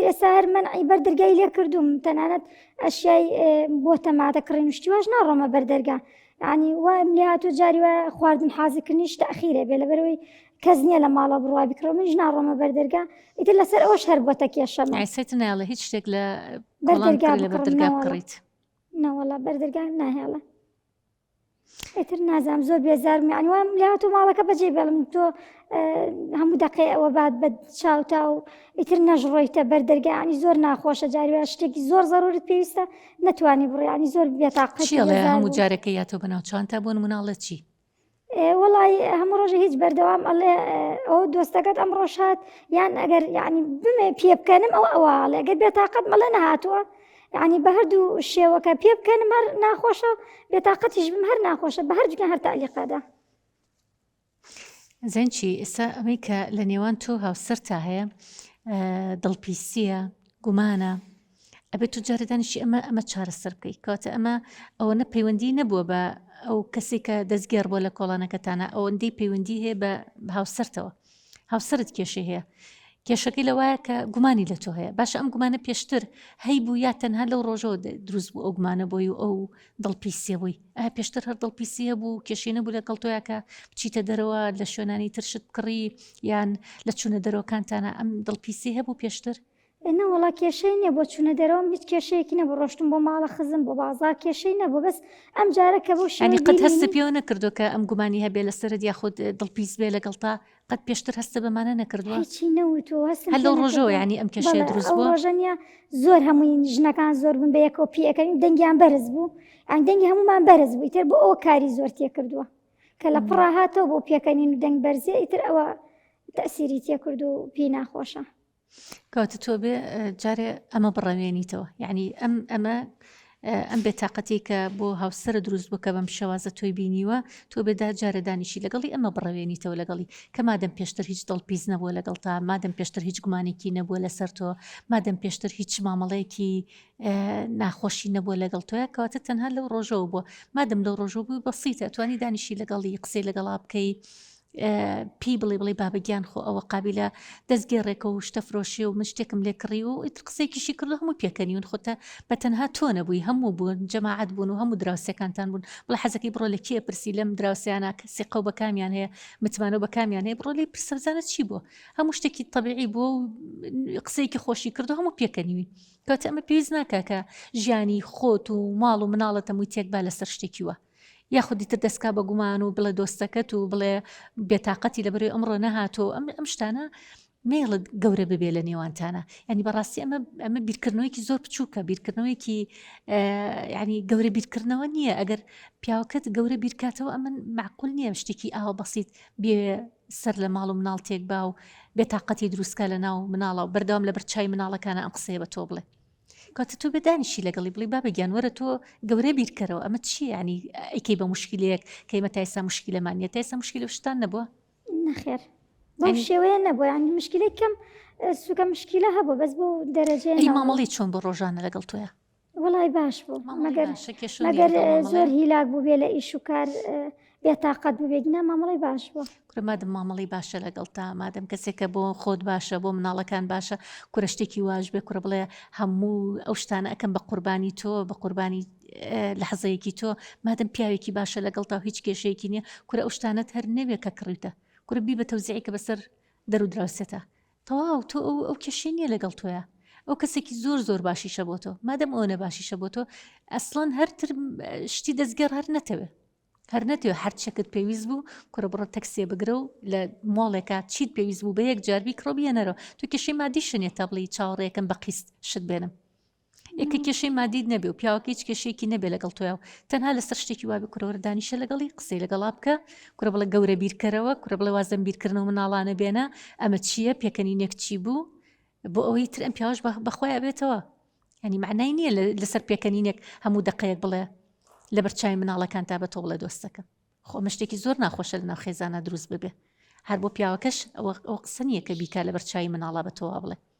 ئیتر ئێستا هەر مەنعی بەر دەرگای لێ کردوم تەنانەت ئەشیای بۆ تەماتە کڕین و شتی واش ناڕۆمە بەر دەرگا یعنی وایم لێ هاتوو جاری وایە خواردن حازرکردنیش تەئخیرە بێ لەبەرەوەی کەس نییە لە ماڵە بڕوا بکڕم منیش ناڕۆمە بەر دەرگا ئیتر لەسەر ئەوەش هەر بۆتە کێشەم ئایسەت نایڵێ هیچ شتێک لە بەر کۆڵان دەرگا بکڕی لە بەر بکڕم دەرگا نەوەڵا بکڕیت نەوەڵا بەر دەرگا ناهێڵە ئیتر نازانم زۆر بێزارم یعنی وام لێ هاتوو ماڵەکە بەجێ بێڵم تۆ هەموو دەقەی ئەوە بات بە چاوتا و ئیتر نەژڕۆیتە بەر دەرگا ینی زۆر ناخۆشە جاری وایە شتێکی زۆر زەرورت پێویستە نەتوانی بڕی ینی زۆر بێتاقەتی چی ئەڵێ بێزار هەموو بووم. جارێکە یاتەوە بەناو چوانتا بۆ نمونە ئەڵێ چی وەڵی هەموو ڕۆژە هیچ بەردەوام ئەڵێ ئەو دۆستەکەت ئەم ڕۆژ هات یان ئەگەر یعنی بمێ پێ بکەنم ئەو ئەوە ئەڵێ ئەگەر بێتاقەت مەڵێ نەهاتووە یعنی بە هەردوو شێوەکە پێ بکەنم هەر ناخۆشە بێتاقەتیش بم هەر ناخۆشە بە هەردووکیان هەر تەعلیقەدا. زەنچی ئێستا ئەمەی کە لە نێوان تۆ هاوسەرتا هەیە دڵپیسیە گومانە ئەبێت تو جارێ دانیشی ئەمە ئەمە چارەسەر بکەیت کەواتە ئەمە ئەوەنە پەیوەندی نەبووە بە ئەو کەسێک کە دەستگێڕ بووە لە کۆڵانەکەتانە ئەوەندەی پەیوەندی هەیە بە هاوسەرتەوە هاوسەرت کێشەی هەیە کێشەکەی لەوایە کە گومانی لە تۆ هەیە باشە ئەم گومانە پێشتر هەیبوو یا تەنها لەو ڕۆژەوە دروست بوو ئەو گومانە بۆی و ئەو دڵپیسیە بووی ئایا پێشتر هەر دڵپیسی هەبوو کێشەی نەبوو لەگەڵ تۆیا کە بچیتە دەرەوە لە شوێنانی تر شت بکڕی یان لە چوونە دەرەوەکانتانە ئەم دڵپیسی هەبوو پێشتر؟ نەوەڵا کێشەی نییە بۆ چوونە دەرەوەم هیچ کێشەیەکی نەبوو ڕۆشتم بۆ ماڵە خزم بۆ بازاڕ کێشەی نەبوو بەس ئەم جارە کە بەو یانی شێوەی قەت هەستت بینینی پێوە نەکردووە کە ئەم گومانی هەبێ لەسەرت یاخود دڵپیس بێ لەگەڵتا قەت پێشتر هەستت بەمانە نەکردووە؟ هیچی نەوتووە هەستم هەر پێ لەو ڕۆژەوە نەکردووە یانی ئەم کێشەیە بەڵێ دروست ئەو بووە؟ ڕۆژە نییە زۆر هەمووی ژنەکان زۆر بوون بە یەکەوە پێئەکەنین دەنگیان بەرز بوو یان دەنگی هەموومان بەرز بوو ئیتر بۆ ئەوە کاری زۆر تێکردووە کە لە پڕا هاتەوە بۆ پێکەنین و دەنگ بەرزیە ئیتر ئەوە تەسیری تێکرد و پێی ناخۆشە. کەواتە تۆ بێ جارێ ئەمە بڕەوێنیتەوە یعنی ئەم ئەمە ئەم بێتاقەتی کە بۆ هاوسرە دروست بوو کە بەم شێوازە تۆی بینیوە تۆ بێدا جارە دانیشی لەگەڵی ئەمە بڕەوێنیتەوە لەگەڵی کە مادەم پێشتر هیچ دڵپیس نەبووە لەگەڵ تا مادەم پێشتر هیچ گومانێکی نەبووە لەسەر تۆ مادەم پێشتر هیچ مامەڵەیەکی ناخۆشی نەبووە لەگەڵ تۆیا کەواتە تەنها لەو ڕۆژەوە بووە مادەم لەو ڕۆژەوە بووی بەسیتە توانی دانیشی لەگەڵی قسەی لەگەڵا بکەی پێی بڵێ بڵێ بابە گیان خۆ ئەوە قابیلە دەستگێڕێکە و شتە فرۆشێ و من شتێکم لێ کڕی و ئیتر قسەیەکیشی کردو هەموو پێکەنیون خۆتە بە تەنها تۆ نەبووی هەموو بوون جەماعەت بوون و هەموو دراوسێکانتان بوون بڵێ حەزەکەی بڕۆ لە کێ پرسی لەم دراوسێیانە کە سیقە و بە کامیان هەیە متمانە و بە کامیان هەیە بڕۆ لێی پرسە بزانە چی بووە هەموو شتێکی تەبیعی بووە و قسەیەکی خۆشی کردو هەموو پێکەنیوین کەواتە ئەمە پێویست ناکا کە ژیانی خۆت و ماڵ و مناڵت هەمووی تێک با لەسەر شتێکی وە یاخود ئیتر دەستکا بە گومان و بڵێ دۆستەکەت و بڵێ بێتاقەتی لەبەرەوەی ئەمڕۆ نەهاتۆ ئەم ئەم شتانە مێڵت گەورە ببێ لە نێوانتانە ینی بەڕاستی ئەمە ئەمە بیرکردنەوەیکی زۆر بچووکە بیرکردنەوەیکی ینی گەورە بیرکردنەوە نییە ئەگەر پیاوەکەت گەورە بیرکاتەوە ئەمن معقول نییە شتێکی ئاوا بەسیت بێ سەر لە ماڵ و مناڵ تێک با و بێتاقەتی دروستکە لە ناو مناڵە و بەردەوام لە بەرچای مناڵەکانە ئەم قسەیە بە تۆ بڵێ کاتە تۆ بێ دانیشی لەگەڵی بڵی بابە گیان وەرە تۆ گەورە بیرکەرەوە ئەمە چی ینی ئەیکەی بە مشکلەیەک کەیمە تایسا مشکلەمان نیە تایسا مشکلە شتان نەبووە نەخێر بەو شێوەیە نەبوو ینی مشکلەی کەم سوکە مشکلە هەبوو بەس بۆ دەرەجەیە ئەی مامەڵی چۆن بۆ ڕۆژانە لەگەڵ تۆیە وڵی باش بوو مەگەر مەگەر زۆر هیلاک بوو بێ لە ئیش و کار بێتاقەت بوو بێگینا مامەڵی باش بوو کورە مادەم مامەڵی باشە لەگەڵ تا مادەم کەسێکە بۆ خۆت باشە بۆ مناڵەکان باشە کورە شتێکی واش بێ کورە بڵێ هەموو ئەو شتانە ئەەکەم بە قوربانی تۆ بە قوربانی لە حەزەیەکی تۆ مادەم پیاوێکی باشە لەگەڵ تا هیچ کێشەیەکی نییە کورە ئەو شتانەت هەر نەوێ کە کڕیتە کورە بی بە تەوزیعی کە بەسەر دەر و دراوسێتە تەواو تۆ ئەو ئەو کێشەی نییە لەگەڵ تۆیا ئەو کەسێکی زۆر زۆر باشیشە بۆ تۆ مادەم ئەوەنە باشیشە بۆ تۆ ئەسڵەن هەرتر شتی دەستگەڕ هەر نەتەوێ هەر نەتەوێ هەر چەکت پێویست بوو کوڕە بڕۆ تەکسیە بگرە و لە مۆڵێکا چیت پێویست بوو بە یەک جار بیکڕە بیێنەرەوە تۆ کێشەی مادیشە نیە تا بڵێی چاوەڕێکەم بە قیست شت بێنم یەکە کێشەی مادیت نەبێ و پیاوەکە هیچ کێشەیەکی نەبێ لەگەڵ تۆیا و تەنها لەسەر شتێکی وابێ کورە وەرە دانیشە لەگەڵی قسەی لەگەڵا بکە کورە بڵێ گەورە بیرکەرەوە کورە بڵێ وازم بیرکردنەوە مناڵانە بێنە ئەمە چییە پێکەنینێک چی بوو بۆ ئەوەی تر ئەم پیاوەش بەخۆی ئەبێتەوە ینی معنای نییە لەسەر پێکەنینێک هەموو دقەیەک بڵێ لەبەر چای مناڵەکان تا بە تۆ بڵێ دۆستەکەم خۆ ئەمە شتێکی زۆر ناخۆشە لەناو خێزانە دروست ببێ هەر بۆ پیاوەکەش ئەوە قسە نییە کە بیکا لەبەر چای مناڵە بە تۆوا بڵێ.